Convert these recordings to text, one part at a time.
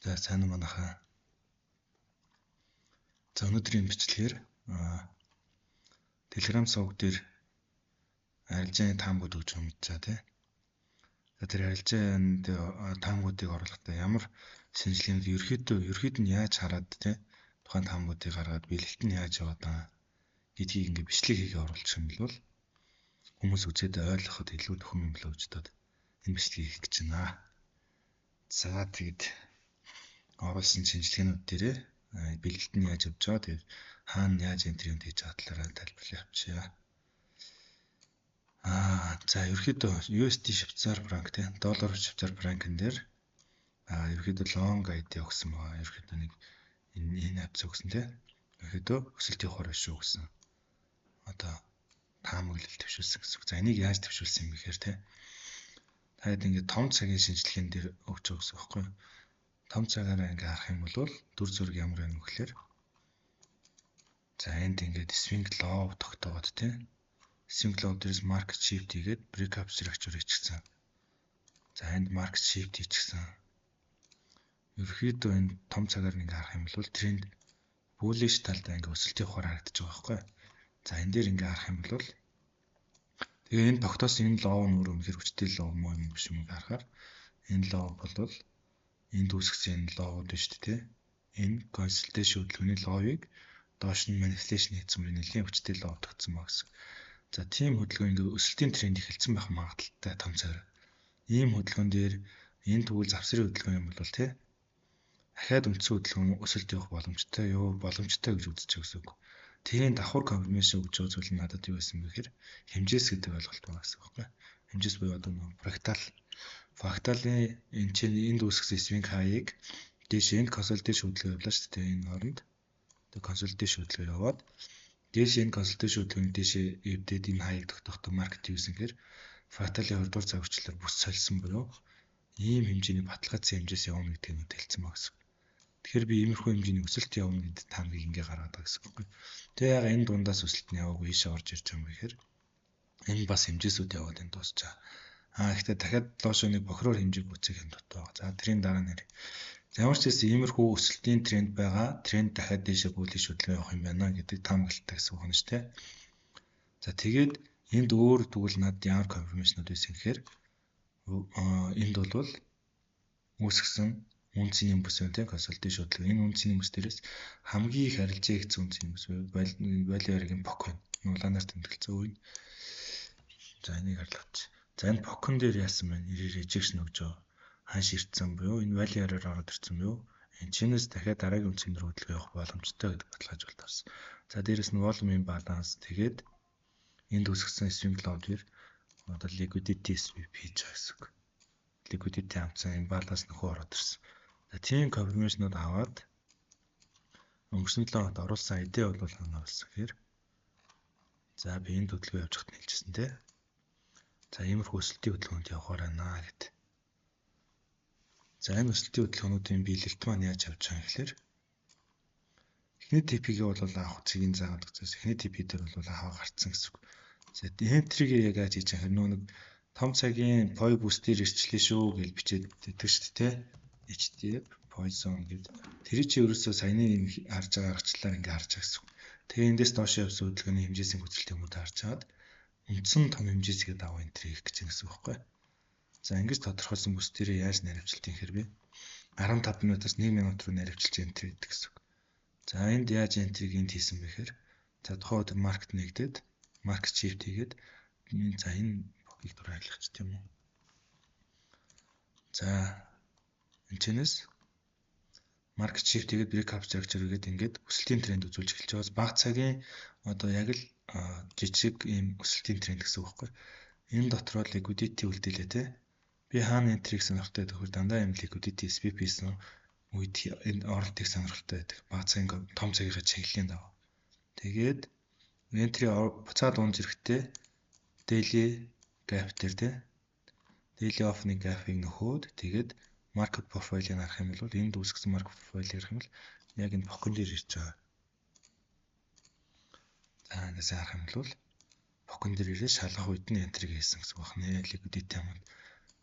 За, сайн уу, манайхаа. За, өнөөдрийн бичлэгээр Telegram сувг дээр арилжааны таамгууд өгч байгаа мэдчаа, тий. За, тэр арилжаанд таамгуудыг оруулахдаа ямар шинжилгээнд ерөөхдөө нь яаж хараад, тий, тухайн таамгуудыг гаргаад биелэлт нь яаж яваад байгаа гэдгийг ингээ бичлэг хийгээ оруулчих юм бол хүмүүс үзээд ойлгоход илүү төхөм юм болоо гэж бодоод энэ бичлэгийг хийх гэж байна. За, тэгэд оруулсан шинжилгээнүүд дээрээ биелэлт нь яаж явж байгаа, тэгээд хаана яаж entry хийж байгаа талаараа тайлбарлая авчия. За, ерөөхдөө USD Швейцар франк, те, доллар Швейцар франкн дээр ерөөхдөө long idea өгсөн байгаа. Ерөөхдөө нэг энэ апц өгсөн, те. Ерөөхдөө өсөлт явахаар шүү гэсэн. Одоо таамаглал дэвшүүлсэн гэсэн. За, энийг яаж дэвшүүлсэн юм бэ гэхээр, те, та хэд ингээд том цагийн шинжилгээнд дээр өгч байгаа гэсэн байхгүй юу? Том цагаараа ингээ харах юм бол дүр зураг ямар байна вэ гэхээр, за, энд ингээд swing low тогтоогод, тий, swing low дээрээс market shift хийгээд break of structure хийчихсэн. За, энд market shift хийчихсэн. Ерөнхийдөө энэ том цагаар ингээ харах юм бол тренд bullish талдаа ингээ өсөлт явахаар харагдаж байгаа байхгүй. За, энэ дээр ингээ харах юм бол тэгээ энэ тогтоосон энэ low нь өөр үнэхээр хүчтэй low муу юм биш юм харахаар энэ low бол энд үүсгэсэн энэ low-ууд шүү дээ. Энэ consolidation хөдөлгөөний low-ыг доош нь manipulation хийсэн бүр нэлийн хүчтэй low тогтсон ба гэсэн. За, тийм хөдөлгөөн ингээ өсөлтийн тренд эхэлсэн байх магадлалтай том цагаар. Ийм хөдөлгөөн дээр энэ тэгвэл завсрын хөдөлгөөн юм бол, тий, дахиад үндсэн хөдөлгөөн өсөлт явах боломжтой юу? Боломжтой гэж үзэж байгаа гэсэн үг. Тэрийн давхар confirmation өгж байгаа зүйл нь надад юу байсан бэ гэхээр хэмжээс гэдэг ойлголт байгаа гэсэн үг байхгүй. Хэмжээс буюу одоо нэг fractal. Fractal-ын энэ чинь энд үүсгэсэн swing high-ыг дээш энд consolidation хөдөлгөөн явлаа шүү дээ, энэ хооронд. Тэгээ consolidation хөдөлгөөн яваад дээш энэ consolidation хөдөлгөөний дээшээ эвдээд энэ high-ыг тогтохдоо market юусэн гэхээр fractal-ын 20 дугаар цаг хүчлээр бүс солисон буюу ийм хэмжээний баталгаажсан хэмжээс явна гэдгийг нь хэлсэн баг гэсэн. Тэгэхээр би иймэрхүү хэмжээний өсөлт явна гэдэг таамгийг ингээ гаргаад байгаа гэсэн үг байхгүй. Тэгээ яг энэ дундаас өсөлт нь яваагүй ийшээ орж ирж байгаа юм гэхээр энэ бас хэмжээсүүд яваад энэ дуусчаа. Гэхдээ дахиад доошоо нэг бохироор хэмжээг үүсгэх юм дутуу байгаа. За, тэрийн дараа нэр ямар ч байсан иймэрхүү өсөлтийн тренд байгаа. Тренд дахиад дээшээ bullish хөдөлгөөн явах юм байна гэдэг таамаглалтай гэсэн үг байна шүү дээ. За, тэгээд энд өөр тэгвэл надад ямар confirmation-ууд байсан гэхээр энд бол үүсгэсэн үндсэн юм бүс байна, тийм, consolidation хөдөлгөөн. Энэ үндсэн юм бүс дээрээс хамгийн их арилжаа хийгдсэн үндсэн юм бүс value area-гийн POC байна. Улаанаар тэмдэглэсэн үе. За, энийг харлаач. За, энэ POC-н дээр яасан бэ? Rejection өгж байгаа. Ханш ирсэн буюу энэ value area-аар ороод ирсэн буюу энэ чинээс дахиад дараагийн үндсэн рүү хөдөлгөөн явах боломжтой гэдэг баталгаажуулалт авсан. За, дээрэс нь volume imbalance, тэгээд энд үүсгэсэн swing low дээр одоо liquidity sweep хийж байгаа гэсэн үг. Liquidity авсан, imbalance нөхөө ороод ирсэн. За, тийм confirmation-ууд аваад өнгөрсөн 7 хоногт оруулсан idea бол ханаа болсон гэхээр, за, би энэ хөдөлгөөн явж байхад хэлжсэн, те. За, иймэрхүү өсөлтийн хөдөлгөөнд явахаар байна гэд. За, энэ өсөлтийн хөдөлгөөнүүдийн биелэлт маань яаж явж байгаа юм гэхээр эхний TP-г бол авах цэгийн заагаад өгсөн. Эхний TP дээр бол аваа гарцсан гэсэн үг. За, entry-г яг яаж хийж байгаа нөө нэг том цагийн POI boost-ээр ирчлээ шүү гэж бичээд өгдөг шүү дээ. HTF poison гэдэг. Тэр чи ерөөсөө саяны юм харж байгаа аргачлалаар ингээ харж байгаа гэсэн үг. Тэгээ эндээс доош явсан хөдөлгөөний хэмжээсийн гүйцэлт юмуд харж чаад үндсэн том хэмжээсгээ даваа entry хийх гэж гэсэн үг байхгүй. За, ингэж тодорхойлсон бүс дээрээ яаж наривчлах юм хэр бэ? 15 минутаас 1 минут руу наривчилж entry хийдэг гэсэн үг. За, энд яаж entry-г энд хийсэн бэ гэхээр, за, тухайн өдөр market нэгдээд market shift хийгээд, за, энэ POC-ийг дур арилгах ч тийм үү. За, энэ чэнэс market shift хийгээд break of structure хийгээд ингээд өсөлтийн тренд үзүүлж эхэлж байгаас бага цагийн одоо яг л жижиг ийм өсөлтийн тренд гэсэн үг байхгүй. Энэ дотроо liquidity үлдээлээ, те. Би хаана entry-г сонирхолтой байдаг вөхөр дандаа юм liquidity sweep хийсэн үед энэ оролтыг сонирхолтой байдаг. Бага цагийн том цагийнхаа чиглэлийн дагуу. Тэгээд entry буцаад унж ирэхдээ daily gap дээр, те, daily opening gap-ыг нөхөөд тэгээд market profile-ыг харах юм бол энд үүсгэсэн market profile-ыг харах юм бол яг энэ POC-н дээр ирж байгаа. За, эндээс харах юм бол POC-н дээр ирээ шалгах үед нь entry хийсэн гэсэн үг байна. Liquidity юм.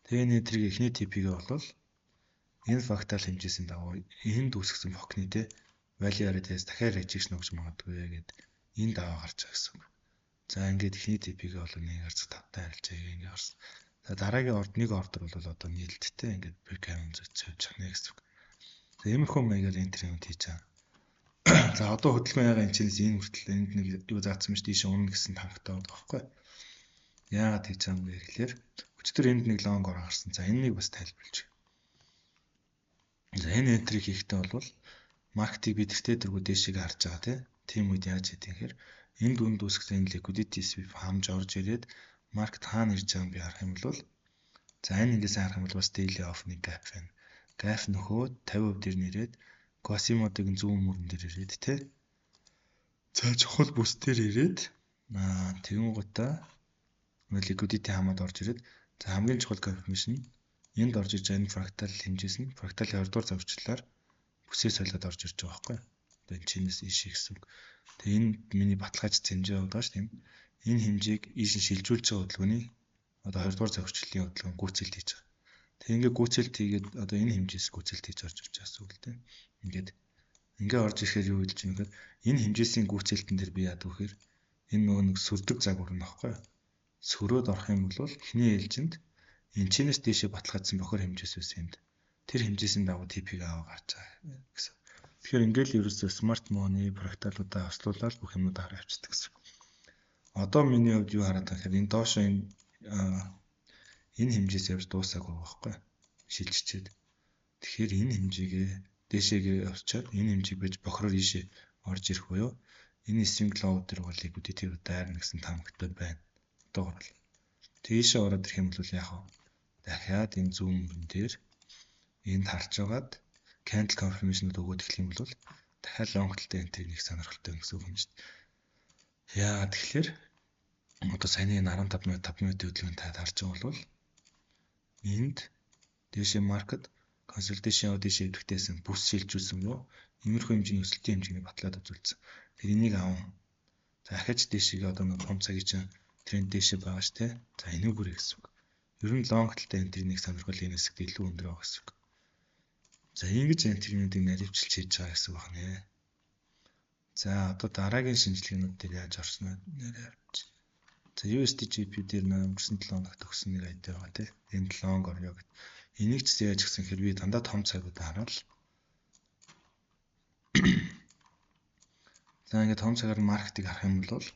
Тэгээ энэ entry-г эхний TP-г бол Энэ fractal хэмжээсийн дагуу энд үүсгэсэн POC-ны те value area-аас дахиад rejection өгч магадгүй гэд энд аваа гарч байгаа гэсэн үг. За, ингээд эхний TP-г бол 1.5-тай арилжаа ингээ гарсан. За, дараагийн орд нэг ордер бол одоо нээлттэй ингээд break even зөөж чадна гэсэн үг. За, иймэрхүү маягаар entry-үүд хийж байгаа. За, одоо хөдөлгөөн ягаа энэ чинь энэ хүртэл энд нэг юу заасан юм шүү, тийш унана гэсэн таамагтай байгаа байхгүй. Яагаад хийж байгаа юм бэ гэхлээр өчигдөр энд нэг long ороо гарсан. За, энэ нэг бас тайлбарлаж. За, энэ entry хийхдээ бол market-ыг би тэртээ тэргүй дээшээ харж байгаа, тийм үед яаж хийх юм гэхээр энд үнд үүсгэсэн энэ liquidity sweep хамж орж ирээд market хаана ирж байгааг би харах юм бол, за, энэ ингээс харах юм бол бас daily opening gap байна. Gap нөхөө 50% дээр нэрээд Quasimodo-гийн зүүн мөрөн дээр ирээд те. За, чухал бүс дээр ирээд тэгэн гутаа liquidity хамаад орж ирээд, за, хамгийн чухал confirmation энд орж ирж байгаа энэ fractal хэмжээс нь fractal-ын 20 дугаар завчлалаар бүсээ солиод орж ирж байгаа байхгүй. Одоо энэ чинээс ийшээ гэсэн үг. Тэгээ энэ миний баталгаажсан хэмжээ байгаа шүү дээ. Энэ хэмжээг ийш нь шилжүүлж байгаа хөдөлгөөний одоо 20 дугаар завчлалын хөдөлгөөн гүйцэлт хийж байгаа. Тэгээ ингээ гүйцэлт хийгээд одоо энэ хэмжээс гүйцэлт хийж орж ирж байгаа гэсэн үг л дээ. Ингээд ингээ орж ирэхээр юу гэж юм гэхээр энэ хэмжээсийн гүйцэлтэн дээр би яадаг вэхээр энэ нөгөө нэг сүрдэг загвар нь баггүй. Сөрөөд орох юм бол эхний ээлжинд энэ чинээс дээшээ баталгаажсан бохор хэмжээс байсан юмд. Тэр хэмжээсийн дагуу TP-г аваа гарч байгаа гэсэн. Тэгэхээр ингээл ерөөсөө smart money fractal-уудаа хослуулаад бүх юмнуудаа хараа явчихдаг гэсэн. Одоо миний хувьд юу хараад байгаа гэхээр энэ доошоо энэ хэмжээс явж дуусаагүй байхгүй, шилжчихэд. Тэгэхээр энэ хэмжээгээ дээшээгээ явчаад энэ хэмжээг байж бохроор ийшээ орж ирэх буюу энэ swing low дээр бол liquidity дайрна гэсэн таамагтай байна. Одоогор бол. Тийшээ ороод ирэх юм бол яг дахиад энэ зүүн мөрөн дээр энд харж байгаад candle confirmation-ууд өгөөд эхлэх юм бол дахиад long талтай entry нэг сонирхолтой гэсэн үг юм шүү дээ. Яа, тэгэхээр одоо саяны 15 минут, 5 минутын хөдөлгөөн та харж байгаа бол энд дээшээ market consolidation дээшээ идэвхтэйсэн бүс шилжүүлсэн юу? Иймэрхүү хэмжээний өсөлтийн хэмжээний батлаад үзүүлсэн. Тэр энийг аван. За, ахиж дээшээ одоо нэг том цагийн чинь тренд дээшээ байгаа ш, тэ. За, энүүгээрээ гэсэн үг. Ер нь long талтай entry нэг сонирхол энэ хэсэгт илүү өндөр байгаа гэсэн үг. За, ингэж entry-нүүдийг наривчилж хийж байгаа гэсэн үг байна. За, одоо дараагийн шинжилгээнүүд дээр яаж орсон вэ? Нэрээ авч. За, USD JPY дээр өнгөрсөн 7 хоногт өгсөн нэг idea байгаа, тий. Энд long орё гэд. Энийг ч яаж гисэн хэр би дандаа том цагуудаа хараад л. За, ингээд том цагаар market-ыг харах юм бол,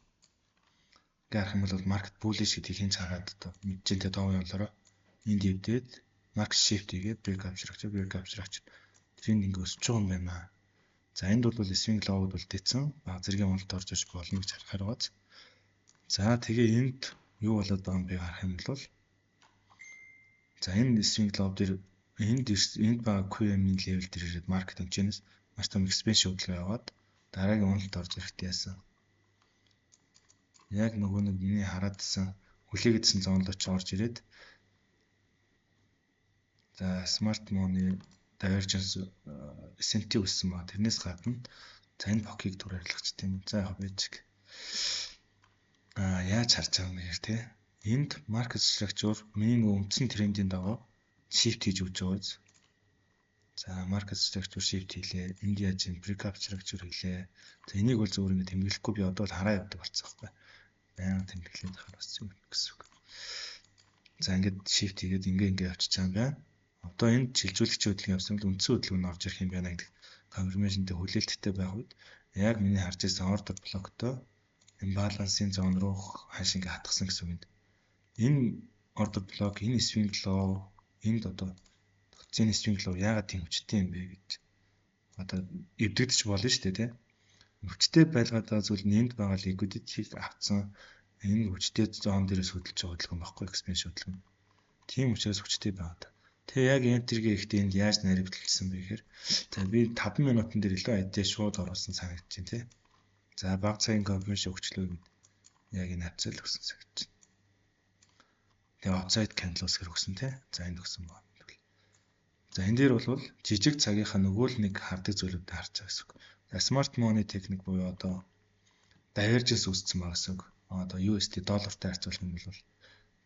ингээ харах юм бол market bullish гэдгийг хэн ч хараад одоо мэдчихээн, тэ, тоон явлаараа энд эвдээд market shift хийгээд break structure, break structure тренд ингээ өсөж байгаа юм байна. За, энд бол swing low-д үлдээсэн баг зэргийн уналт орж иж болно гэж харахаар байгааз. За, тэгээ энд юу болоод байгаа юм бэ харах юм бол, за, энэ swing low дээр энд байгаа QM-ийн level дээр ирээд market хэмжээнээс маш том expansion хөдөлгөөн яваад дараагийн уналт орж ирэхдээ яасан. Яг нөгөө нэг миний хараадсан хүлээгээдсэн zone руу ч орж ирээд, за, smart money divergence SMT өссөн ба тэрнээс гадна, за, энэ POC-ыг түр арилгач тийм. За, яг байж. Яаж харж байгаа юм бэ те, энд market structure миний нөгөө үндсэн трендийн дагуу shift хийж өгч байгаа биз. За, market structure shift хийлээ. Энд яаж юм break of structure хийлээ. За, энийг бол зөвхөн ингэ тэмдэглэхгүй би одоо л хараа явдаг болсон байхгүй. Баян тэмдэглээд хараас юм гэсэн үг. За, ингээд shift хийгээд ингээ ингээ явчихж байгаа юм байна. Одоо энд шилжүүлэгчийн хөдөлгөөн явсан бол үндсэн хөдөлгөөн нь орж ирэх юм байна гэдэг confirmation-тэй хүлээлттэй байх үед яг миний харж ирсэн order block-той imbalance-ын zone руу ханш ингээ хатгсан гэсэн үг. Энэ order block, энэ swing low, энд одоо тогтцын swing low яагаад тийм хүчтэй юм бэ гэж одоо эвдэгдэж болно шүү дээ, тийм. Хүчтэй байлгаад байгаа зүйл нь энд байгаа liquidity-г авцсан энэ хүчтэй zone дээрээс хөдөлж байгаа хөдөлгөөн баггүй, expansion хөдөлгөөн. Тийм учраас хүчтэй байгаа. Тэгээ яг entry-гээ ихтэй энд яаж наривчлсан бэ гэхээр, за, би 5 минутан дээр илүү idea шууд оруулсан санагдаж байна, тий. За, бага цагийн confirmation өгчлөө гэд яг энэ хавцал өгсөн санагдаж байна. Тэгээ outside candle үсгэр өгсөн, тий. За, энд өгсөн байна. За, энэ дээр бол жижиг цагийнхаа нөгөө л нэг хардаг зүйлүүдээ харж байгаа гэсэн үг. За, smart money техник буюу одоо divergence үүссэн байгаа гэсэн үг. Одоо USD доллартай харьцуулах юм бол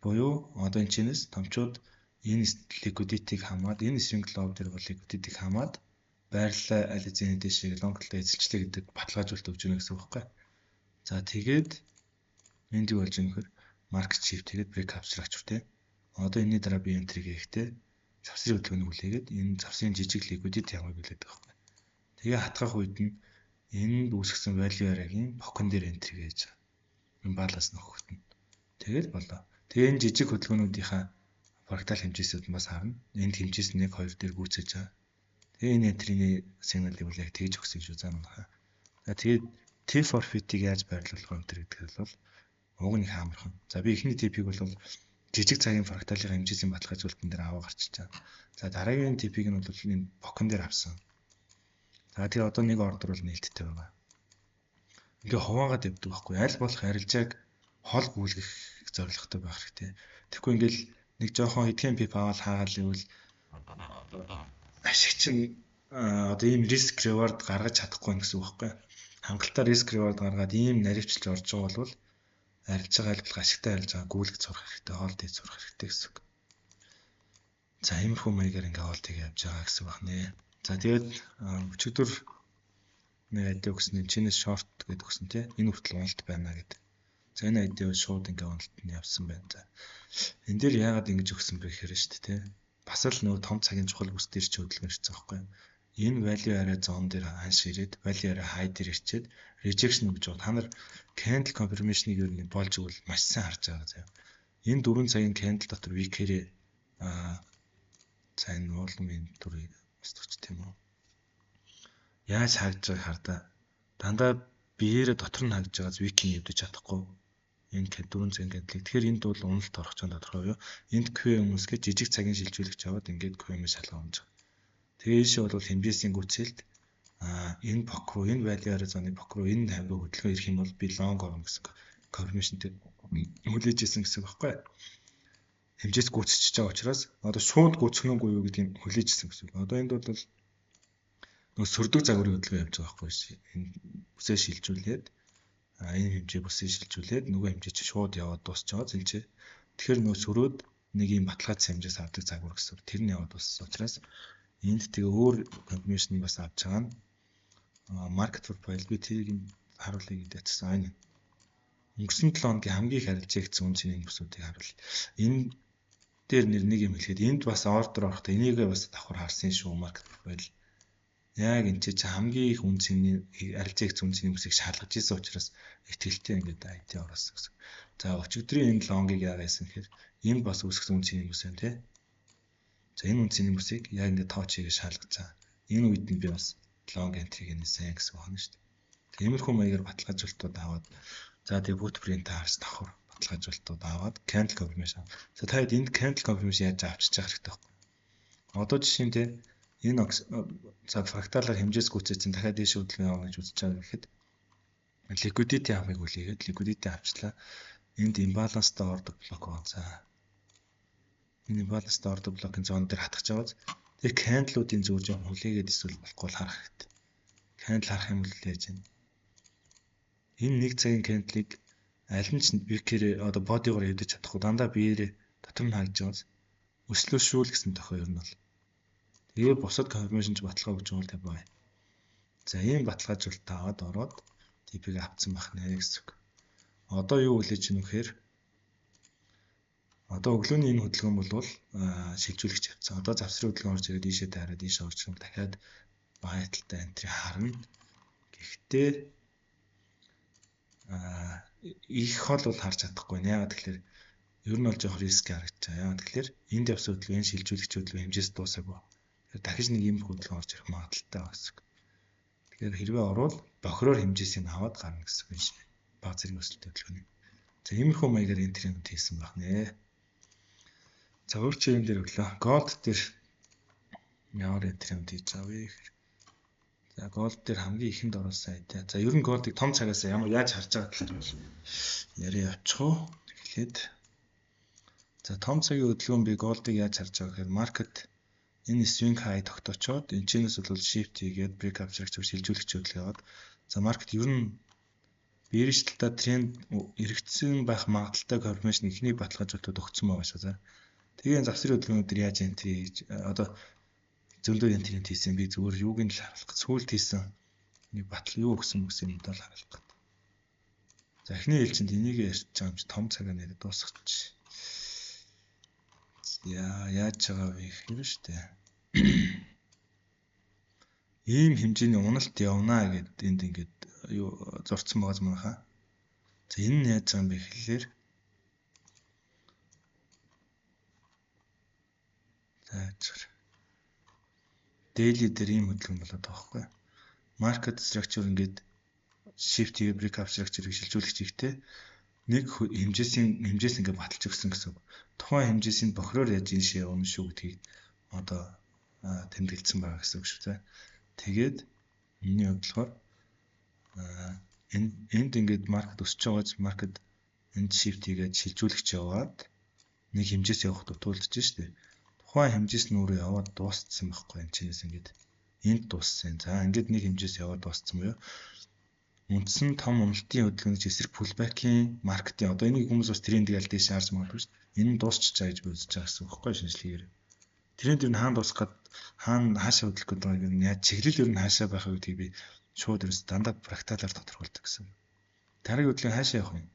буюу одоо энэ чинээс томчууд Энэ liquidity-г хамаад, энэ swing low дээр бол liquidity-г хамаад байрлалаа аль хэзээ дээшээ long талаа эзэлчлээ гэдэг баталгаажуулалт өгч өгнө гэсэн үг байхгүй. За, тэгээд энд юу болж байгаа нөхөр market shift тэгээд break of structure те. Одоо энэний дараа би entry-г хийхдээ завсрын хөдөлгөөнийг хүлээгээд энэ завсрын жижиг liquidity хамгааг хүлээдэг байхгүй. Тэгээ хатгах үед нь энд үүсгэсэн value area-гийн POC-он дээр entry хийж байгаа. Imbalance нөхөхт нь. Тэгэл болоо. Тэгээ энэ жижиг хөдөлгөөнүүдийнхаа фрактал хэмжээсүүд нь бас харна. Энд хэмжээс 1 2 дээр гүйцэж байгаа. Тэгээ энэ entry-ний сигналыг бол яг тэгж өгсөн шүү заа манайхаа. За, тэгээд take profit-ийг яаж байрлуулах вэ гэдэг бол уг нь их амархан. За, би эхний TP-г бол жижиг цагийн фракталын хэмжээсийн баталгаажуулалтын дээр аваа гарчиж байгаа. За, дараагийн TP-г нь бол энэ POC-он дээр авсан. За, тэгээ одоо нэг ордер бол нээлттэй байгаа. Ингээ хуваагаад явдаг байхгүй. Аль болох арилжааг хол гүйлгэх зорилготой байх хэрэгтэй. Тэгэхгүй ингээл нэг жоохон хэдхэн pip аваад хаагаал ивэл ашиг чинь одоо ийм risk reward гаргаж чадахгүй гэсэн үг байхгүй. Хангалттай risk reward гаргаад ийм наривчилж орж байгаа бол арилж байгаа аль болох ашигтай арилж байгаа гүйлгэж сурах хэрэгтэй, hold хийж сурах хэрэгтэй гэсэн үг. За, иймэрхүү маягаар ингээ hold хийгээ явж байгаа гэсэн үг байна. За, тэгээд өчигдөр нэг idea өгсөн нь чинээс short гэдэг өгсөн тий. Энэ хүртэл уналт байна гэдэг. За, энэ idea шууд ингээ уналт нь явсан байна. За, энэ дээр яагаад ингэж өгсөн бэ гэхээр шүү дээ тий. Бас л нөгөө том цагийн чухал бүс дээр чи хөдөлгөөн ирсэн байхгүй юу? Энэ value area zone дээр ханш ирээд, value area high дээр ирчээд rejection өгж байгаа. Та нар candle confirmation-ыг ер нь болж игэл маш сайн харж байгаа заяа. Энэ 4 цагийн candle дотор wick-ээрээ за, энэ volume-ын дүрийг устгах тийм үү? Яаж хаагдж байгааг хардаа. Дандаа биеэрээ дотор нь хаагдж байгаа wick-ийг эвдэж чадахгүй. Энэ 4 цагийн candle. Тэгэхээр энд бол уналт орох чинь тодорхой юу? Энд QM үсгээ жижиг цагийн шилжүүлэгч аваад ингээд QM-ийг шалгаа унж байгаа. Тэгээ ийшээ бол хэмжээсийн гүйцэлд энэ POC руу, энэ value area zone-ы POC руу, энэ хавь руу хөдөлгөөн ирэх юм бол би long орно гэсэн confirmation дээр хүлээж исэн гэсэн үг байхгүй. Хэмжээс гүйцэтгэж байгаа учраас одоо шууд гүйцэх нүггүй юу гэдгийг хүлээж исэн гэсэн үг. Одоо энд бол нөгөө сөрдөг загварын хөдөлгөөн явж байгаа байхгүй. Энэ бүсээ шилжүүлээд, энэ хэмжээ бүсээ шилжүүлээд нөгөө хэмжээ чи шууд яваад дуусч байгаа зэнчээ. Тэгэхээр нөгөө сөрөөд нэг юм баталгаажсан хэмжээс авдаг загвар гэсэн. Тэр нь яваад дууссан учраас энд тэгээ өөр confirmation бас авч байгаа нь market profile, би тэрийг харуулъя гэдээ ятсан. Энэ өнгөрсөн 7 хоногийн хамгийн их арилжаагдсан үн цэний бүсүүдийг харуул. Энэ дээр нэр нэг юм хэлэхэд энд бас ордер орохдоо энийгээ бас давхар харсан шүү, market profile. Яг энэ чи хамгийн их үн цэний арилжаагдсан үн цэний бүсийг шалгаж исэн учраас итгэлтэй ингээд idea оросон гэсэн. За, өчигдрийн энэ long-ыг яагаад хийсэн гэхээр энд бас үүсгэсэн үн цэний бүс юм тий. За, энэ үн цэний бүсийг яг ингээд touch хийгээ шалгаж байгаа. Энэ үед нь би бас long entry-г нээсэн гэсэн үг байна шүү дээ. Тиймэрхүү маягаар баталгаажуулалтууд аваад, за, тэгээ footprint харж давхар баталгаажуулалтууд аваад candle confirmation. За, та хэд энд candle confirmation яаж авчиж явах хэрэгтэй байхгүй. Одоо жишээ нь те, энэ за, фракталаар хэмжээс гүйцээсэн, дахиад дээш хөдөлгөөн явна гэж үзэж байгаа гэхэд liquidity авахыг хүлээгээд liquidity авчлаа. Энд imbalance-тай order block байгаа. За, энэ imbalance-тай order block-ын zone дээр хатгаж байгаа. Тэгээ candle-уудын зүгээр жоон хүлээгээд эсвэл болохгүй бол харах хэрэгтэй. Candle харах юм бол яаж юм? Энэ нэг цагийн candle-ыг аль нь ч wick-ээр одоо body-гоор эвдэж чадахгүй, дандаа биеэрээ дотор нь хаагдж байгаа. Өслөө шүүл гэсэн тохио ер нь бол. Тэгээ бусад confirmation ч баталгаа өгч байгаа бол бай. За, ийм баталгаажуулалт аваад ороод TP-г авцсан байх нэ гэсэн үг. Одоо юу хүлээж ийн вэхээр одоо өглөөний энэ хөдөлгөөн бол шилжүүлэгч явцсан. Одоо завсрын хөдөлгөөн орж ирээд ийшээ дайраад ийшээ орж ирэх дахиад buy талтай entry харна. Гэхдээ их хол бол харж чадахгүй. Яагаад тэгэхээр ер нь бол жоох risk харагдаж байгаа. Яагаад тэгэхээр энд явсан хөдөлгөөн, энэ шилжүүлэгч хөдөлгөөн хэмжээс дуусаагүй. Тэгэхээр дахиж нэг ийм хөдөлгөөн орж ирэх магадлалтай байгаа гэсэн үг. Тэгэхээр хэрвээ орвол бохироор хэмжээсийг аваад гарна гэсэн үг юм шиг. Баг зэрэг өсөлттэй хөдөлгөөний. За, иймэрхүү маягаар entry-нүүд хийсэн байх нэ. За, өөр чи юм дээр өглөө. Gold дээр ямар entry-нүүд хийж байгаа вэ гэхээр, за, gold дээр хамгийн ихэнд оруулсан idea. За, ер нь gold-ыг том цагаас ямар яаж харж байгаа талаар бол яриа явчих уу. Тэгэхээр за, том цагийн хөдөлгөөн би gold-ыг яаж харж байгаа гэхээр market энэ swing high тогтоочоод энэ чэнэс бол shift хийгээд break of structure шилжүүлэгч хөдөлгөөн яваад, за, market ер нь bearish талдаа тренд эргэцсэн байх магадлалтай confirmation эхний баталгаажуулалтууд өгсөн байгаа шүү. За. Тэгээ энэ завсрын хөдөлгөөнүүд дээр яаж entry хийж, одоо зөндөө entry хийсэн, би зүгээр юуг нь л харуулах гэж, сүүлд хийсэн нэг батал юу өгсөн гэсэн юм даа харуулах гэж. За, эхний ээлжинд энийг ярьж байгаа юм чи том цагаа нэрээ дуусгач. За, яаж байгаа вэ гэхээр шүү дээ. Ийм хэмжээний уналт явнаа гэд энд ингээд юу зурцсан байгаа юм манайхаа. За, энэ нь яаж байгаа юм бэ гэхлээр, за, daily дээр ийм хөдөлгөөн болоод байгаа байхгүй. Market structure ингээд shift хийгээ break of structure-ыг шилжүүлэх чигтээ нэг хэмжээсийн хэмжээс ингээд баталж өгсөн гэсэн үг. Тухайн хэмжээсийн бохроор яаж энэ шээ явна шүү гэдгийг одоо тэмдэглэсэн байгаа гэсэн үг шүү дээ. Тэгээд миний хувьд болохоор энд ингээд market өсөж байгааз market энд shift хийгээд шилжүүлэгч яваад нэг хэмжээс явах дутуулж штэ. Тухайн хэмжээс нь өөрөө яваад дууссан байхгүй, энэ чинээс ингээд энд дууссан. За, ингээд нэг хэмжээс яваад дууссан буюу үндсэн том уналтын хөдөлгөөн эсрэг pullback-ийн market-ийн одоо энийг хүмүүс бас тренд гээл дээш харж магадгүй шүү дээ. Энэ нь дуусчихаа гэж би үзэж байгаа гэсэн үг байхгүй, шинжилгээгээр. Тренд ер нь хаана дуусах гээд, хаана хаашаа хөдлөх гээд байгааг нь, яаж чиглэл ер нь хаашаа байх вэ гэдгийг би шууд ерөөс дандаа fractal-аар тодорхойлдог гэсэн. Дараагийн хөдөлгөөн хаашаа явах юм?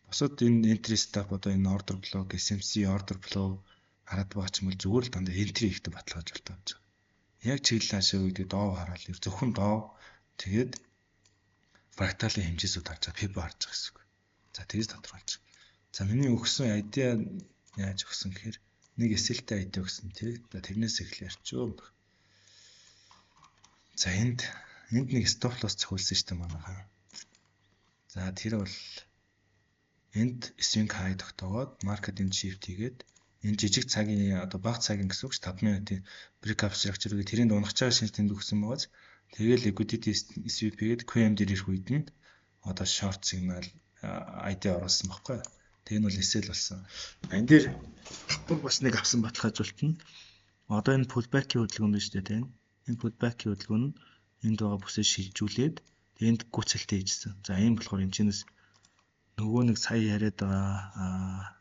Бусад энэ entry stop, одоо энэ order block, SMC order flow хараад байгаа ч юм бол зүгээр л дандаа entry ихтэй баталгаажуулалт авч байгаа. Яг чиглэл хаашаа гэдгийг доо хараад, зөвхөн доо, тэгээд fractal-ын хэмжээсүүд харж байгаа, Fibo харж байгаа гэсэн үг. За, тэгж тодорхойлж байгаа. За, миний өгсөн idea яаж өгсөн гэхээр нэг SL-тэй idea өгсөн, тий. За, тэрнээс эхлэе ярьчих. За, энд нэг stop loss цохиулсан шүү дээ манайхаа. За, тэр бол энд swing high тогтоогоод market энд shift хийгээд энэ жижиг цагийн, одоо бага цагийн гэсэн үг ч 5 минутын break of structure гэх тэрийг унах чагаа шинж тэмдэг өгсөн байгааз. Тэгэл liquidity sweep хийгээд QM дээр ирэх үед нь одоо short signal idea оруулсан байхгүй. Тэг нь бол SL болсон. Энэ дээр бас нэг авсан баталгаажуулалт нь одоо энэ pullback-ийн хөдөлгөөн байна шүү дээ, тийм. Энэ pullback-ийн хөдөлгөөн нь энд байгаа бүсээ шилжүүлээд энд гүйцэлтэй хийжсэн. За, ийм болохоор энэ чинээс нөгөө нэг сая яриад байгаа,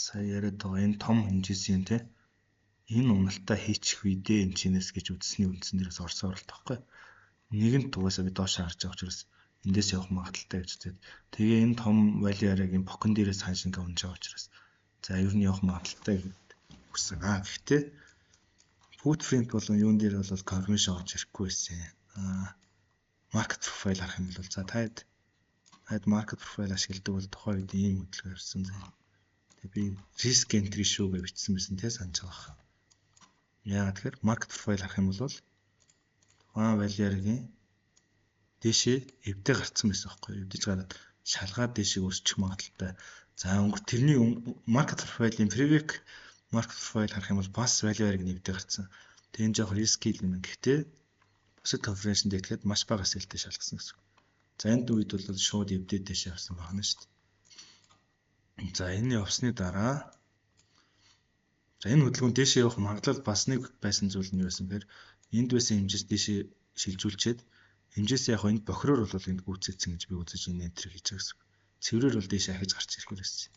сая яриад байгаа энэ том хэмжээсийн, тийм, энэ уналтаа хийчих үедээ энэ чинээс гэж үзсний үндсэн дээрээс орсон оролт байхгүй. Нэгэнт угаасаа би доош харж байгаа учраас эндээс явах магадлалтай гэж үзээд, тэгээ энэ том value area-гийн бокон дээрээс ханш ингээ унж байгаа учраас за, ер нь явах магадлалтай гэж хүссэн. Аа, гэхдээ footprint болон юун дээр бол confirmation орж ирэхгүй байсан. Аа, market profile харах юм бол, за, таад market profile ашигладаг бол тухайн үед ийм хөдөлгөөн явсан. Тэгээ би risk entry шүү гэж бичсэн байсан, те, санаж байгаа. Яагаад тэгэхээр market profile харах юм бол тухайн value area-гийн дээшээ эвдээ гарцсан байсан байхгүй юу? Эвдэж гараад шалгаад дээшээ өсчих магадлалтай. За, өнгөр тэрний market profile-ийн previous market profile харах юм бол бас value area-г эвдээ гарцсан. Тэгээ энэ жоох risky юм. Гэхдээ бусад confirmation дэтгэхэд маш бага SL-тэй шалгасан гэсэн. За, энд үед бол шууд эвдээ дээшээ авсан байна шүү дээ. За, энэ явсны дараа, за, энэ хөдөлгөөн дээшээ явах магадлал бас нэг байсан зүйл нь юу байсан гэхээр энд байсан хэмжээс дээшээ шилжүүлчихэд хэмжээс яг энд бохироор бол энд гүйцэтсэн гэж би үзэж энэ entry хийж байгаа гэсэн. Цэврээр бол дээшээ ахиж гарч ирэхээр байсан.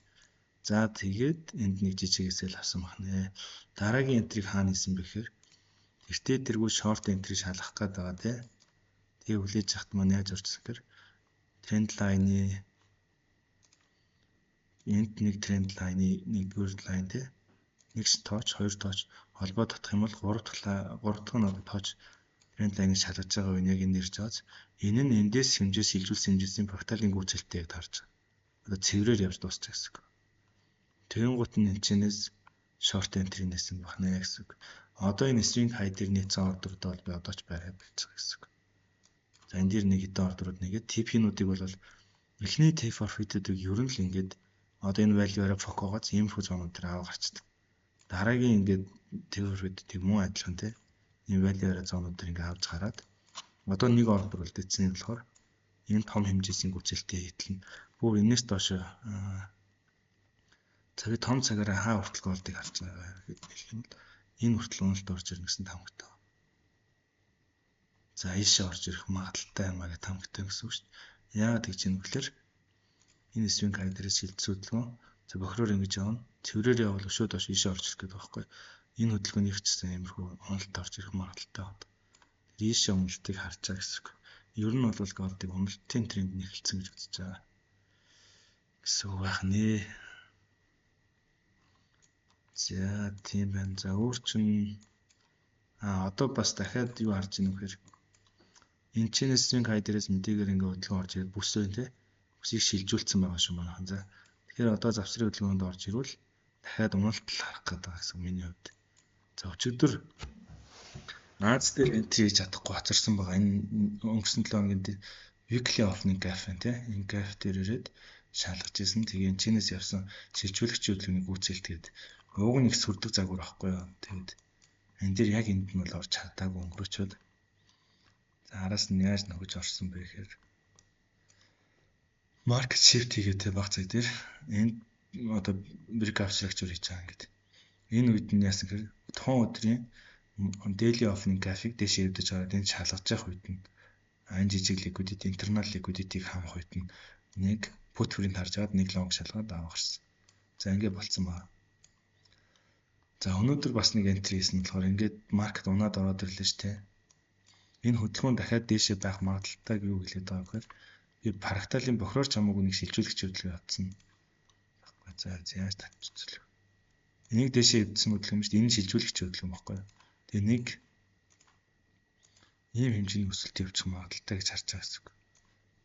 За, тэгээд энд нэг жижиг SL авсан бахнэ. Дараагийн entry-г хаана хийсэн бэ гэхээр тэртээ тэргүй short entry шалгах гээд байгаа, тий. Тэгээ хүлээж авахт маань яаж орчихсон гэхээр trend line-ы энд нэг trend line-ы нэгдүгээр line, тий. Нэг тооч, хоёр тооч холбоо татах юм бол гурав дахь нь одоо тооч trend line-ыг шалгаж байгаа үе яг энэ ирж байгааз энэ нь эндээс хэмжээс шилжүүлсэн хэмжээсийн fractal-ын гүйцэлтэй яг таарч байгаа. Одоо цэврээр явж дуусчих гэсэн үг. Тэгэнгүүт нь энэ чинээс short entry нээсэн бахна гэсэн үг. Одоо энэ swing high дээр нийцсэн order-д бол би одоо ч бариад байж байгаа гэсэн үг. За, энэ дээр нэг хэдэн order-ууд нэгээд TP-нуудыг бол эхний take profit-үүдийг ер нь л ингээд одоо энэ value area POC-оогоос иймэрхүү zone-ууд дээр аваа гарчдаг. Дараагийн ингээд take profit тэг мөн адилхан, те. Энэ value area zone-ууд дээр ингээд авч гараад одоо нэг order үлдээсэн юм болохоор энэ том хэмжээсийн гүйцэлтэй хэтлэн бүр энэс доош. За, би том цагаараа хаа хүртэл gold-ыг харж байгаа гэдэг хэлэх юм бол энэ хүртэл уналт орж ирнэ гэсэн таамагтай. За, ийшээ орж ирэх магадлалтай юм аа гэж таамагтай гэсэн үг шүү дээ. Яагаад гэж юм бэхлээр Энэ swing high дээрээс шилжсэн хөдөлгөөн. За, бохироор ингэж явна. Цэврээр явбал өшөө доош ийшээ орж ирэх гэдэг байхгүй. Энэ хөдөлгөөнийх ч гэсэн иймэрхүү уналт орж ирэх магадлалтай байна. Тэр ийшээ уналтыг харж байгаа гэсэн үг. Ер нь бол gold-ыг уналтын тренд нь эхэлсэн гэж үзэж байгаа гэсэн үг байх нэ. За, тийм байна. За, өөр чин одоо бас дахиад юу харж ийн вэ гэхээр энэ чинь swing high дээрээс мэдээгээр ингээ хөдөлгөөн орж ирээд бүс байна те. Бүсийг шилжүүлсэн байгаа шүү манайхан. За, тэгэхээр одоо завсрын хөдөлгөөнд орж ирвэл дахиад уналт л харах гэдэг байгаа гэсэн миний хувьд. За, өчигдөр Аз дээр entry хийж чадахгүй хоцорсон байгаа. Энэ өнгөрсөн 7 хоногийн weekly opening gap байна те. Энэ gap дээр ирээд шалгаж исэн. Тэгээ энэ чинээс явсан шилжүүлэгч хөдөлгөөний гүйцэлтгээд уг нь их сүрдэг загвар байхгүй юу. Тэгээд энэ дээр яг энд нь бол орж чадаагүй өнгөрөөчөөд. За, араас нь яаж нөхөж орсон бэ гэхээр market shift хийгээд те, баг цаг дээр энд одоо break of structure хийж байгаа ингээд. Энэ үед нь яасан гэхээр тухайн өдрийн daily opening gap-ыг дээш эвдэж гараад энэ шалгаж явах үед нь энэ жижиг liquidity, internal liquidity-г хамах үед нь нэг put print харж агаад нэг long шалгаад авах гарсан. За, ингэ болцсон байна. За, өнөөдөр бас нэг entry хийсэн болохоор ингээд market унаад ороод ирлээ шүү дээ. Энэ хөдөлгөөн дахиад дээшээ байх магадлалтай юу хэлээд байгаа гэхээр би fractal-ын бохироор ч хамаагүй нэг шилжүүлэгч хөдөлгөөн явуулсан. За, яаж татчихлаа. Энийг дээшээ эвдсэн хөдөлгөөн шүү дээ. Энэ шилжүүлэгч хөдөлгөөн баггүй. Тэгээ нэг ийм хэмжээний өсөлт явуучих магадлалтай гэж харж байгаа гэсэн үг.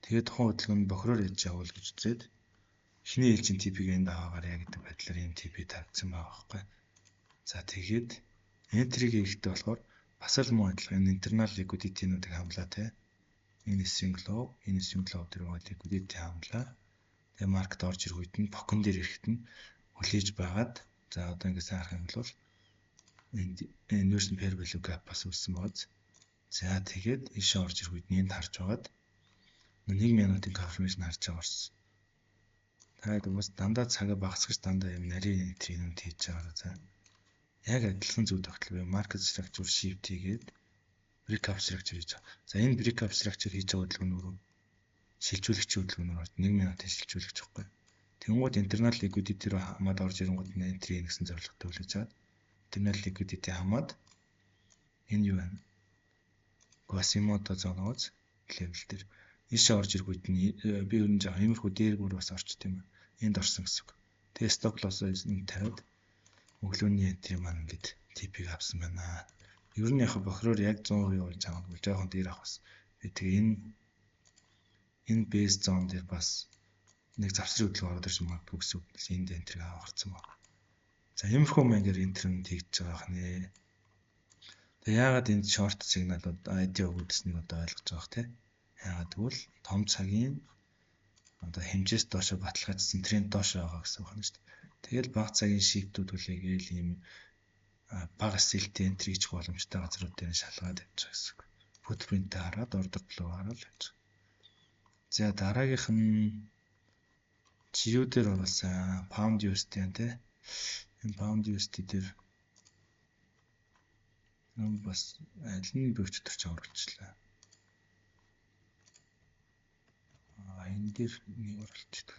Тэгээд тухайн хөдөлгөөн нь бохироор яаж явуул гэж үзээд эхний ээлжийн TP-г энд аваагаарай гэдэг байдлаар ийм TP тавьсан байгаа байхгүй. За, тэгээд entry-г хийхдээ болохоор бас л муу адилхан энэ internal liquidity-нуудыг хамлаа те. Энэ swing low, энэ swing low дээр байгаа liquidity хамлаа. Тэгээ market орж ирэх үед нь POC-он дээр ирэхэд нь хүлээж байгаад, за, одоо ингээд сайн харах юм бол энд inversion fair value gap бас үүссэн байгааз. За, тэгээд ийшээ орж ирэх үед нь энд харж байгаад 1 минутын confirmation харж байгаа орсон. Та бас дандаа цагаа багасгаж, дандаа юм нарийн entry-нүүд хийж байгаа. За, яг адилхан зүйл тогтол буюу market structure shift хийгээд break of structure хийж байгаа. За, энэ break of structure хийж байгаа хөдөлгөөн нь шилжүүлэгч хөдөлгөөнөөр орж 1 минутын шилжүүлэгч байхгүй. Тэнгууд internal liquidity руу хамаад орж ирэнгүүт нь entry хийнэ гэсэн зорилготой хүлээж аваад internal liquidity хамаад энэ юу вэ? Quasimodo zone-оос level дээр ийшээ орж ирэх үед нь би ер нь жоохон иймэрхүү дээр бүр бас орчт юм. Энд орсон гэсэн үг. Тэгээ stop loss-оо энэ тавиад өглөөний entry маань ингээд TP-г авсан байна. Ер нь яг бохироор яг 100% болж байгаа юм. Жоохон дээр авах бас. Би тэгээ энэ base zone дээр бас нэг завсрын хөдөлгөөн ороод ирж магадгүй гэсэн үг. Энд entry-г авах гарсан байна. За, иймэрхүү маягаар entry-нд хийгдэж байгаа хнэ. Тэгээ яагаад энд short сигналууд ID өгдсэнийг одоо ойлгож байгаа хэ. Яагаад гэвэл том цагийн одоо хэмжээс доошо баталгаажсан тренд доошо байгаа гэсэн үг байна шүү дээ. Тэгэл бага цагийн shift-үүд хүлээгээл ийм бага SL-тэй entry хийх боломжтой газрууд дээр шалгаад явж байгаа гэсэн үг. Footprint-ээ хараад, order flow хараад явж байгаа. За, дараагийнх нь GU дээр оруулсан Pound USD байна те. Энэ Pound USD дээр бас аль нь би өчтөр ч оруулчлаа. А, энэ дээр нэг оруулчихдаг.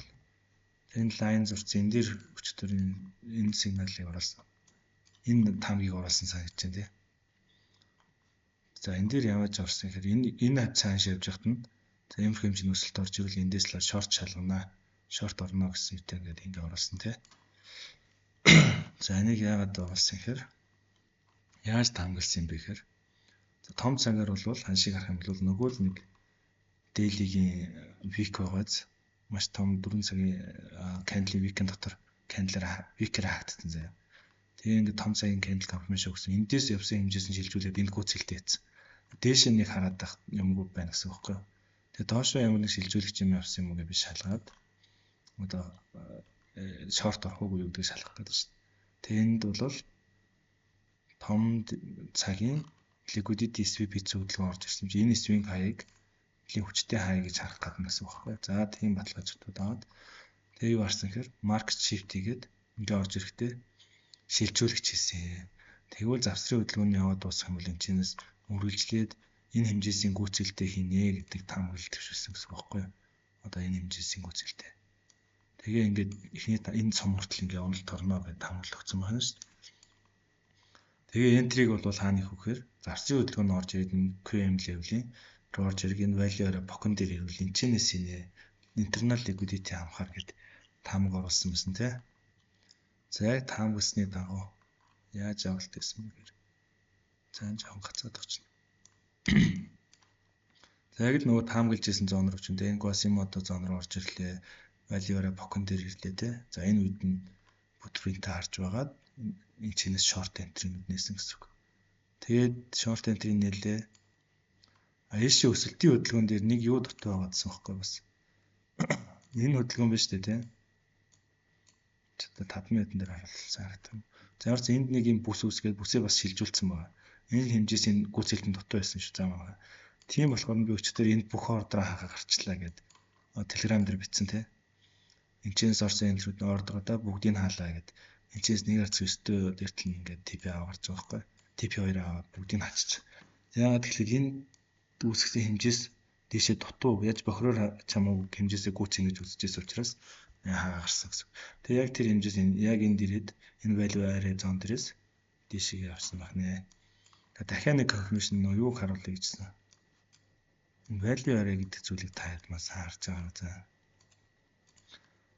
Энэ line зурц энэ дээр өчтөр энэ сигналыг оруулсан. Энэ таамгийг оруулсан санагдаж байна тий. За, энэ дээр яваж орсон гэхээр энэ цааш явж байхад нь, за, иймэрхүү хэмжээний өсөлт орж ивэл эндээс л short шалгана. Short орно гэсэн юмтай ингээд ингэ оруулсан тий. За, энийг яагаад оруулсан гэхээр яаж таамагласан юм бэ гэхээр, за, том цагаар бол ханшийг харах юм бол нөгөө л нэг daily-гийн wick байгааз маш том 4 цагийн candle wick-ийн дотор candle-аар wick-ээр хаагдсан заяа. Тэгээ ингээд том цагийн candle confirmation өгсөн. Эндээс явсан хэмжээс нь шилжүүлээд энд гүйцэлтэй хийсэн. Дээш нэг хараад байх юмгүй байна гэсэн үг байхгүй юу. Тэгээ доошоо ямар нэг шилжүүлэгч юм явсан юм уу гэж би шалгаад одоо short орох уугүй юу гэдгийг шалгах гэдэг шүү дээ. Тэгээ энд бол том цагийн liquidity sweep хийсэн хөдөлгөөн орж ирсэн чинь энэ swing high-ыг нэлийн хүчтэй хай гэж харах гадна гэсэн үг байхгүй. За, тийм баталгаажуултууд аваад тэгээ юу харсан гэхээр market shift хийгээд ингээ орж ирэхдээ шилжүүлэгч хийсэн. Тэгвэл завсрын хөдөлгөөний яваад дуусах юм бол энэ чинээс үргэлжлээд энэ хэмжээсийн гүйцэлтэй хийнэ гэдэг таамаглал дэвшүүлсэн гэсэн үг байхгүй юу? Одоо энэ хэмжээсийн гүйцэлтэй. Тэгээ ингээд эхний энэ сум хүртэл ингээд уналт орно гэж таамаглал өгсөн байна шүү дээ. Тэгээ entry-г бол хаана их вэхээр зарцын хөдөлгөөн нь орж ирээд энэ QM level-ийн руу орж ирэх энэ value area POC-н дээр ирвэл энэчнээс инэ internal liquidity хамахаар гэд таамаг оруулсан байсан тий. За, яг таамагласны дагуу яаж авалт гэсэн бэ гэхээр, за, энэ жоохон гацаад очно. За, яг л нөгөө таамаглаж исэн zone руу чинь энэ Quasimodo zone руу орж ирлээ. Value area POC-н дээр ирлээ те. За, энэ үед нь footprint харж байгаад энэ чинээс short entry-нүүд нээсэн гэсэн үг. Тэгээд short entry нээлээ. А ийшээ өсөлтийн хөдөлгөөн дээр нэг юу дутуу байгаа гэсэн байхгүй бас. Энэ хөдөлгөөн биш үү те. Одоо 5 минутын дээр харуулсан харагдав. За, ямар ч энд нэг юм бүс үүсгээд бүсээ бас шилжүүлсэн байгаа. Энэ хэмжээс энэ гүйцэлтэн дутуу байсан шүү зам байгаа. Тийм болохоор би өчтөр энд бүх order оо хагаа гарчлаа гэд Telegram дээр бичсэн те. Энэчнээс орсон entry-үүд нь order оодоо бүгдийг хаалаа гэд энэчнээс 1.9 дээр тал нь ингээд TP аваа гарч байгаа байхгүй. TP 2 аваад бүгдийг хачиж. Яагаад тэгэхээр энэ үүсгэсэн хэмжээс дээшээ дутуу яаж бохироор чамаагүй хэмжээсээ гүйцэн гэж үзчихсэн учраас хагаа гарсан гэсэн. Тэгээ яг тэр хэмжээс энэ яг энд ирээд энэ value area zone дээрээс дээшээ авсан байх нэ. Дахиад нэг confirmation нөө юуг харуулъя гэжсэн. Value area гэдэг зүйлийг та хэд мас харж байгаа. За.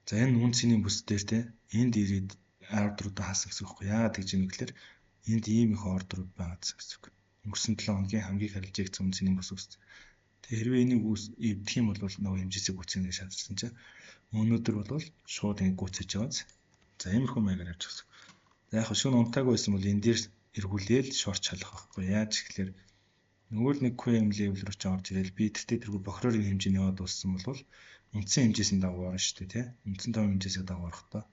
За, энэ үн цэний бүс дээр те энд ирээд order уудаа хаасан гэсэн үг байхгүй. Яагаад гэж юм гэхээр энд ийм их order ууд байгаа гэсэн үг. Өнгөрсөн 7 хоногийн хамгийн харилцагдсан үн цэний бүс үүссэн. Тэгээ хэрвээ энийг эвдэх юм бол нөгөө хэмжээсээ гүйцэнэ гэж шаардсан чинь өнөөдөр бол шууд ингэ гүйцэж байгаа. За, иймэрхүү маягаар явж байгаа. За, яг шөнө унтаагүй байсан бол энэ дээр эргүүлээл short шалах байхгүй. Яаж гэхэлэр нөгөө л нэг QM level руу ч орж ирэл би тэртээ тэргүй бохироор хэмжээний яваад дууссан бол үндсэн хэмжээсийн дагуу орно шүү дээ, тий. Үндсэн том хэмжээсээ дагуу орохдоо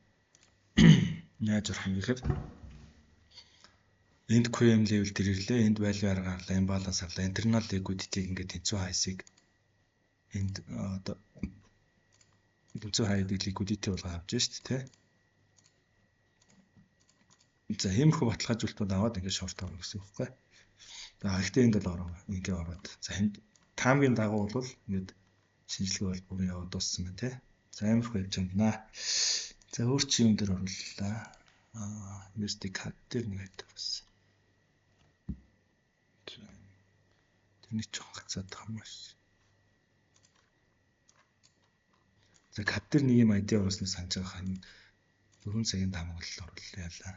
яаж орох юм гэхээр энд QM level дээр ирлээ, энд value area гарлаа, imbalance харлаа, internal liquidity-г ингээд тэнцүү хайсыг энд одоо тэнцүү хайдаг liquidity болгоо авч шүү дээ, тий. За, иймэрхүү баталгаажуулалтууд аваад ингээд short орно гэсэн үг байхгүй. За, гэхдээ энд бол ороо ингээ ороод, за, энд таамгийн дагуу бол ингээд шинжилгээ бол бүр яваад дууссан байна тий. За, иймэрхүү явж байгаа юм байна. За, өөр чи юм дээр орууллаа. Аа, USD CAD дээр нэг хэвээр бас. Тэрний жоохон гацаад байгаа юм байна. За, CAD дээр нэг юм ID оруулсныг санаж байгаа хань 4 цагийн таамаглал оруулъя ялаа.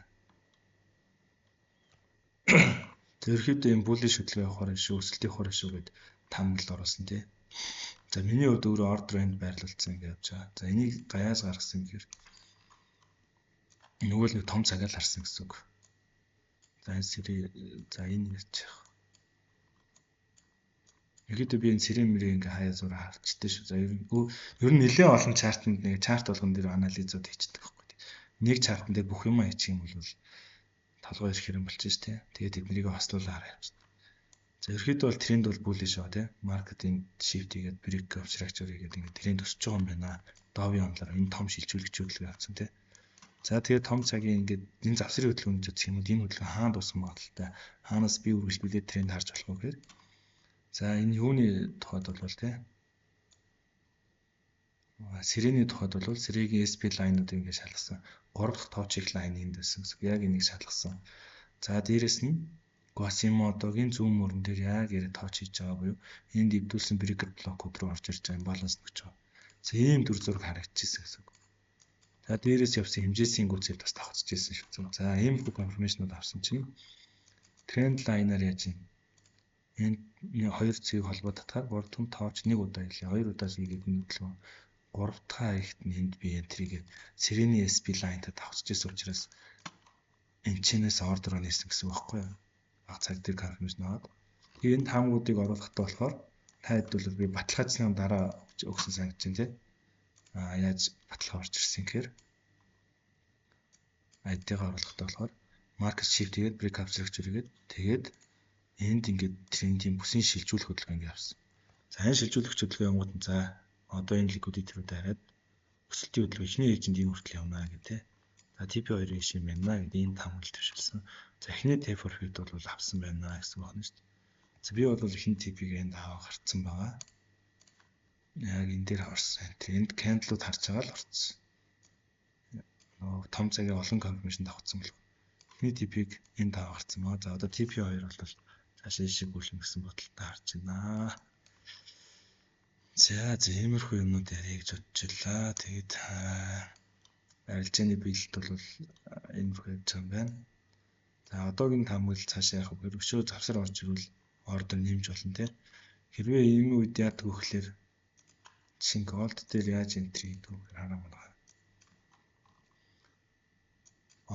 Ерөнхийдөө юм bullish хөдөлгөөн явахаар шүү, өсөлт явахаар шүү гэд таамаглал оруулсан тий. За, миний хувьд өөрөө order энд байрлуулсан ингэ явж байгаа. За, энийг гаяас гаргасан гэхээр нөгөө л нэг том цагаал харсан гэсэн үг. За, энэ сэрээ, за, энэ ярьж явах. Ерөнхийдөө би энэ сэрээ мөрийг ингээ хаяа зураа харчихдээ шүү. За, ер нь нэлээд олон chart анд нэг chart болгон дээр анализууд хийчихдэг байхгүй. Нэг chart ан дээр бүх юм хийчих юм бол толгой ирэх юм болчих ш тий. Тэгээд тэднийг хослуулаа хараа явчихна. За, ерөнхийдөө бол тренд бол bullish байгаа тий. Market-ийн shift хийгээд break of structure хийгээд ингээ тренд өсөж байгаа юм байна. Dow-ын онолоор энэ том шилжүүлэгч хөдөлгөөн авсан тий. За, тэгээд том цагийн ингээд энэ завсрын хөдөлгөөн гэж үзэх юм бол энэ хөдөлгөөн хаана дууссан магадлалтай, хаанаас би үргэлжлүүлээд тренд харж болох вэ гэхээр, за, энэ юуны тухайд бол тий, Сэрэний тухайд бол сэрэгийн SP line-уудыг ингээд шалгасан. 3 дахь touch line энд байсан гэсэн. Яг энийг шалгасан. За, дээрэс нь Quasimodo-гийн зүүн мөрөн дээр яг яриа touch хийж байгаа буюу энд эвдүүлсэн breaker block-ууд руу орж ирж байгаа imbalance нөхөж байгаа. За, ийм дүр зураг харагдчихсан гэсэн үг. За, дээрээс явсан хэмжээсийн гүйцэл бас давхцаж ирсэн шүү. За, ийм confirmation-ууд авсан чинь trend line-аар яаж юм? Энд хоёр цэг холбоо татахаар 3 дахь touch нэг удаа илээ, хоёр удаа хийгээд нэг төлөв 3 дахь хаягт нь энд би entry-гээ сэрэний SP line-тай давхцаж ирсэн учраас энэ чинээс order нээсэн гэсэн үг байхгүй юу? Баг цаг дээр confirmation аваад. Тэгээ энэ таамгуудыг оруулахдаа болохоор та хэд бол би баталгаажсны дараа өгсөн санагдаж байна тий. А яаж баталгаа орж ирсэн гэхээр ID-га оруулахдаа болохоор market shift хийгээд break up structure хийгээд тэгээд энд ингээд трендийн бүсийн шилжүүлэх хөдөлгөөн ингээд авсан. За, энэ шилжүүлэх хөдөлгөөн явангууд нь, за, одоо энэ liquidity рүү дараад өсөлтийн хөдөлгөөн эхний ээлжинд энэ хүртэл явна гэх тээ. За, TP2-ын шим байна гэдэг энэ таамаглал төвшөлсөн. За, эхний take profit бол авсан байна гэсэн байна шүү дээ. За, би бол эхний TP-г энд аваа гарцсан байгаа. Яг энэ дээр орсон. Энд candle-ууд харж байгаа л орсон. Нөгөө том цагийн олон confirmation давхцсан бол эхний TP-г энд аваа гарцсан ба. За, одоо TP2 бол цаашаа ишиг гүйлнэ гэсэн бодолтой харж байна. За за, иймэрхүү юмнууд ярих гэж бодчихлаа. Тэгээд арилжааны биелэлт бол иймэрхүү явж байгаа юм байна. За, одоогийн таамаглал цаашаа явах гэхээр өшөө завсар орж ирвэл order нэмж болно те. Хэрвээ ийм үед яадаг вэ гэхээр жишээ нь gold дээр яаж entry хийдэг вэ гэхээр хараа манайхаа.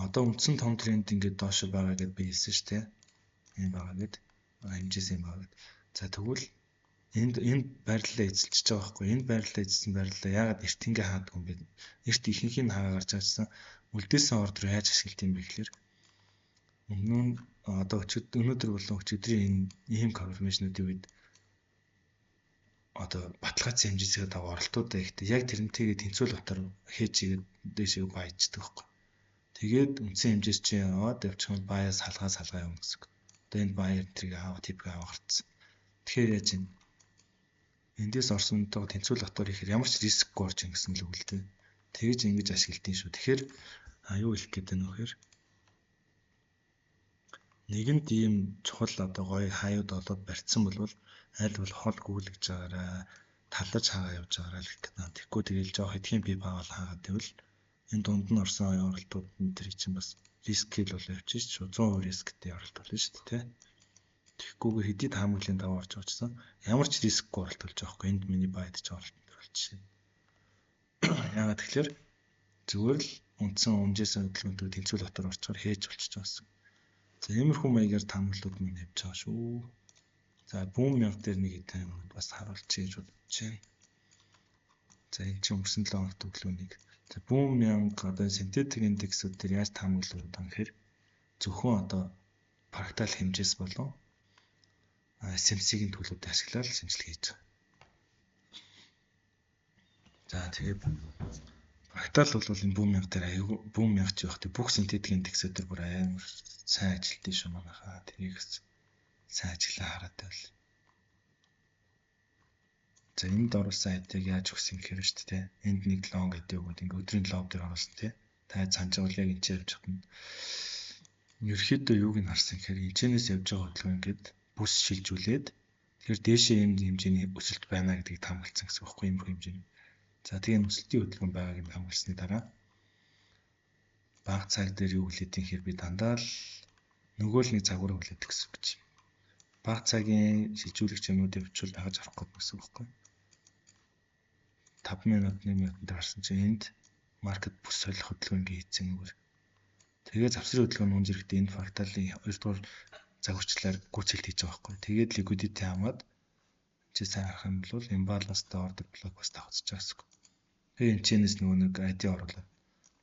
Одоо үндсэн том тренд ингээд доош байгаа гэдээ би хэлсэн шүү дээ. Ийм байгаа гэд. Хэмжээс юм байгаа гэд. За, тэгвэл энд энд байрлалаа эзэлчихэж байгаа байхгүй. Энд байрлалаа эзэлсэн байрлалаа яагаад эрт ингээ хаадаг юм бэ? Эрт ихэнхийг нь хаагаа гарч байгаа үлдээсэн order яаж ашиглах юм бэ гэхээр өмнө нь одоо өнөөдөр болон өчигдрийн энэ ийм confirmation-уудын үед одоо баталгаажсан хэмжээсээ дагуу оролтуудаа ихтэй яг тэрнтэйгээ тэнцвүүл утаар хийж игээд дээшээ buy-чдаг байхгүй. Тэгээд үндсэн хэмжээс чинь яваад явчих юм bias салгаа салгаа явна гэсэн үг. Одоо энэ buyer тэрийг аваа TP-г аваа гарцсан. Тэгэхээр яаж юм? Эндээс орсон үнтэйгээ тэнцвүүл утаар ихээр ямар ч рискгүй орж ин гэсэн л үг л дээ. Тэгэж ингэж ашигладаг шүү. Тэгэхээр юу хэлэх гээд байна вэ гэхээр нэгэнт ийм чухал одоо гоё хаяуд олоод барьцсан бол аль бол хол гүйлгэж байгаарай, талаж хаагаа явж байгаарай л гэх гэдэг. Тэгэхгүй тэгэл жоох хэдхэн pip аваад хаагаад байвал энэ дунд нь орсон оролтууд нь тэр чинь бас риск л болоо явчих шүү. 100% рисктэй оролт болно шүү дээ, тэ. Тэгэхгүйгээр хэдий таамаглалын дагуу орж байгаа ямар ч рискгүй оролт болж байгаа хгүй. Энд миний buy-д ч оролт болчих. Яагаад тэгэхээр зүгээр л үндсэн үнжээсэн хөдөлгөөнтэй тэнцвүүл дотор орчоор хээж болчихж байгаа гэсэн. За, иймэрхүү маягаар таамаглалууд минь явж байгаа шүү. За, бүүн мянга дээр нэг хэдэн юмнууд бас харуулчих гэж бодож байна. За, энэ чинь өнгөрсөн 7 хоногт өглөөнийг. За, бүүн мянга одоо синтетик индексүүд дээр яаж таамаглалууд байгаа гэхээр зөвхөн одоо фрактал хэмжээс болон SMC-ийн төлөвлөд ашиглаад шинжилгээ хийж байгаа. За, тэгээд фрактал бол энэ бүүн мянга дээр аюу бүүн мянга ч явах бүх синтетик индексүүд дээр бүр амар сайн ажилтсан шүү манайхаа. Тэрийг сайн ажиглаа хараад байвал. За, энд оруулсан ID-г яаж өгсөн гэхээр шүү дээ. Энд нэг long ID өгөөд ингээ өдрийн low дээр оруулсан тий. Та санаж байгаа бол яг энэ ч явж байгаа нь. Ерөнхийдөө юуг нь харсан гэхээр энэчнээс явж байгаа хөдөлгөөн ингээд бүс шилжүүлээд тэгэхээр дээшээ ийм хэмжээний өсөлт байна гэдгийг таамагласан гэсэн үг байхгүй, ийм хэмжээний. За, тэгээ өсөлтийн хөдөлгөөн байгааг нь таамагласны дараа бага цаг дээр юу хүлээдэг гэхээр би дандаа л нөгөө л нэг загвар хүлээдэг гэсэн үг чинь. Бага цагийн шилжүүлэгч юмнууд явуучвал дагаж авах гэдэг гэсэн үг байхгүй. 5 минут, 1 минутанд гарсан чинь энд market бүс солих хөдөлгөөн ингээ хийцэн нүгэр. Тэгээ завсрын хөдөлгөөн нүн зэрэгтэй энэ фракталын 2 дугаар загварчлалаар гүйцэлт хийж байгаа байхгүй. Тэгээд liquidity хамаад чи сайн харах юм бол imbalance-тай order block бас давхцаж байгаа гэсэн үг. Тэгээ энэ чэнэс нөгөө нэг ID оруулаад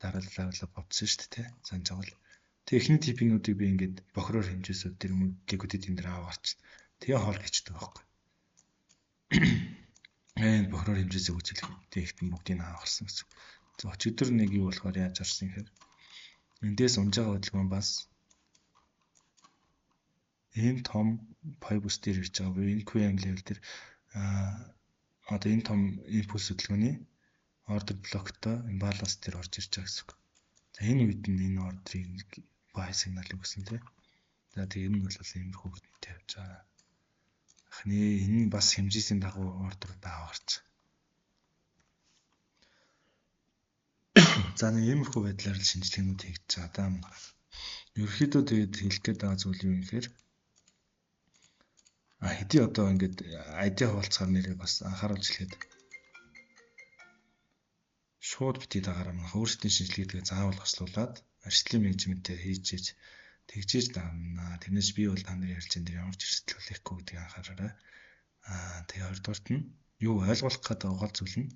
дараалал бовцсон шүү дээ, санаж байгаа бол. Тэгээ эхний TP-нүүдийг би ингээд бохроор хэмжээсүүд тэр юм liquidity энэ дээр аваа гарчна. Тэгээ хоол хийчдэг байхгүй. Энэ бохроор хэмжээсээ гүйцэлэх тэгэхт нь бүгдийг аваа гарсан гэсэн. За, өчигдөр нэг юу болохоор яаж орсон гэхээр эндээс унж байгаа хөдөлгөөн бас энэ том пай бүс дээр ирж байгаа буюу энэ QM level дээр одоо энэ том импульс хөдөлгөөний order block-той imbalance дээр орж ирж байгаа гэсэн үг. За, энэ үед нь энэ order-ыг buy сигнал өгсөн тийм. За, тэгээ энэ нь бол иймэрхүү хөдөлгөөнтэй явж байгаа. Ахны энэ нь бас хэмжээсийн дагуу order-ууд аваа гарч. За, нэг иймэрхүү байдлаар л шинжилгээнүүд хийгдэж байгаа даа. Ерөнхийдөө тэгээд хэлэх гээд байгаа зүйл юу юм гэхээр хэдий одоо ингээд ID хуваалцахаар нэрээ бас анхааруулж хэлэхэд шууд бити дагаараа манайх өөрсдийн шинжилгээгээ заавал хослуулад арчлын менежментээ хийж хийж тэгжээж даана. Тэрнээс би бол та нарын ярилцсан дээр ямар ч эрсдэл хүлээхгүй гэдгийг анхаараарай. Тэгээ хоёрдугаарт нь юу ойлгуулах гэдэг гол зүйл нь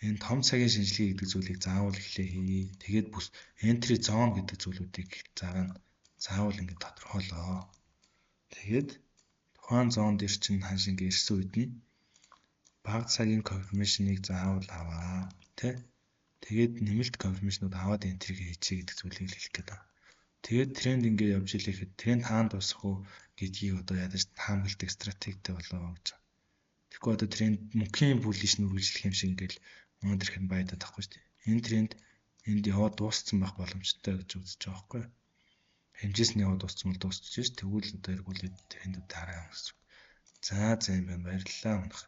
энэ том цагийн шинжилгээ гэдэг зүйлийг заавал эхлээ хий. Тэгээд бүс entry zone гэдэг зүйлүүдийг заагаа заавал ингээд тодорхойлоо. Тэгээд тухайн зон дээр чинь ханш ингээ ирсэн үед нь бага цагийн confirmation-ыг заавал аваа, тэ? Тэгээд нэмэлт confirmation-ууд аваад entry-г хийчихье гэдэг зүйлийг хэлэх гээд байна. Тэгээд тренд ингээ явж илээхэд тренд хаана дуусах уу гэдгийг одоо ядаж таамагладаг стратегтэй болоо гэж. Тэгэхгүй одоо тренд мөнхийн bullish нь үргэлжлэх юм шиг ингээл өнөөдөр ихэн байдаад тахгүй шүү дээ. Энэ тренд Энд яваад дууссан байх боломжтой гэж үзэж байгаа байхгүй. Хэмжээс нь яваад дууссан бол дуусчих ш. Тэгвэл одоо эргүүлээд трендүүд хараа гэсэн. За за юм байна. Баярлалаа өнөх.